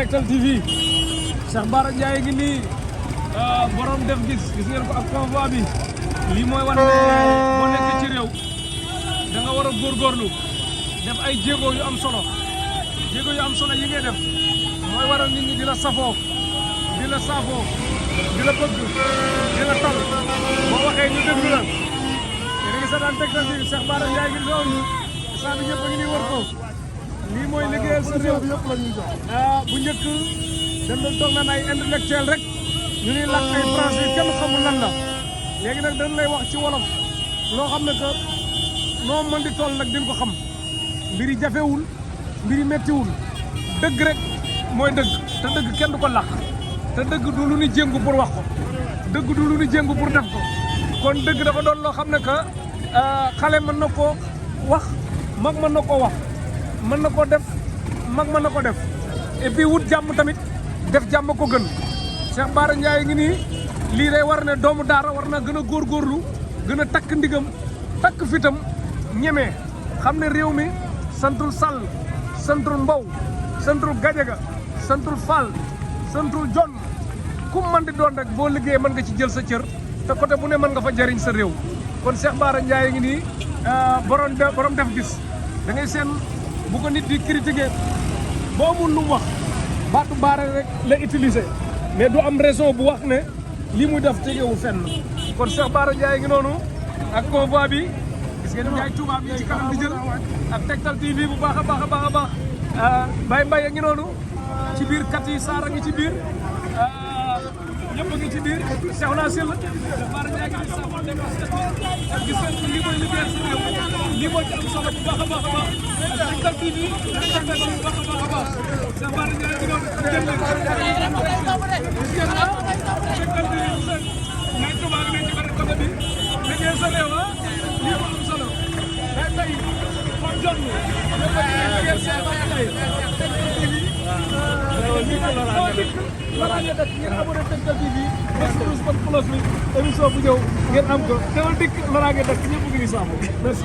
Tektal TV Cheikh Bara Ndiaye ngi nii borom def gis ngeen ko ak convoi bi lii mooy wane ne boo nekkee ci réew da nga war a góorgóorlu def ay jéego yu am solo yi ngay def mooy waral nit ñi di la safoo di la saafoo di la bëgg di la tal boo waxee ñu déglu la yéen a ngi seetaan Tektal TV Cheikh Bara Ndiaye ngi noonu saa bi ñëpp a ngi nii wër ko lii mooy liggéeyal sa réew yëpp la ñuy jox bu njëkk dañ doon toog naan ay intellectuel rek ñu ni làkk ay français kenn xamul lan la léegi nag dañ lay wax ci wolof loo xam ne que noo mën di toll nag di nga ko xam mbiri jafewul mbiri mettiwul dëgg rek mooy dëgg te dëgg kenn du ko làkk te dëgg du lu ni jéngu pour wax ko dëgg du lu ni jéngu pour def ko kon dëgg dafa doon loo xam ne que xale mën na koo wax mag mën na koo wax mën na koo def mag mën na ko def et puis wut jàmm tamit def jàmm ko gën Cheikh Bara Ndiaye ngi nii lii day war ne doomu daara war na gën a góorgóorlu gën a takk ndigam takk fitam ñemee xam ne réew mi santul Sall santul Mbow santul Gajaga santul Fall santul Jon ku man di doon rek boo liggéeyee mën nga ci jël sa cër te côté bu ne mën nga fa jariñ sa réew kon Cheikh Bara Ndiaye ngi nii borom def gis da ngay seen bu ko nit di critiquer boo mun lu mu wax baatu baare rek la utiliser mais du am raison bu wax ne lii muy def tegewu fenn kon Cheikh Bara Ndiaye ngi noonu ak convoi bi gis ngeen Ndiaye Touba bi ci kanam di jël ak Tektal TV bu baax a baax a baax a baax Baye Mbaye a ngi noonu ci biir kat yi Saara ngi ci biir ñëpp a ngi ci biir Cheikh naa Sylla Cheikh Bara Ndiaye ngi sa xol ak gis ngeen lii mooy liggéeyal sa réew lii moo ci am solo bu baax a baax a baax Tektal TV bu baax a baax a baax Cheikh Bara Ndiaye ngi noonu Tektal TV Ndiaye Touba bi nekk ci benn côté bi liggéeyal sa réew lii moo am solo day bay kon jot ñëpp a liggéeyal Cheikh Bara Ndiaye Tektal TV Loraange dëkk ngeen abonné Tektal TV bés bu close bi émission bu ñëw ngeen am ko teewal dikk Loraange dëkk ñëpp ngi saamu merci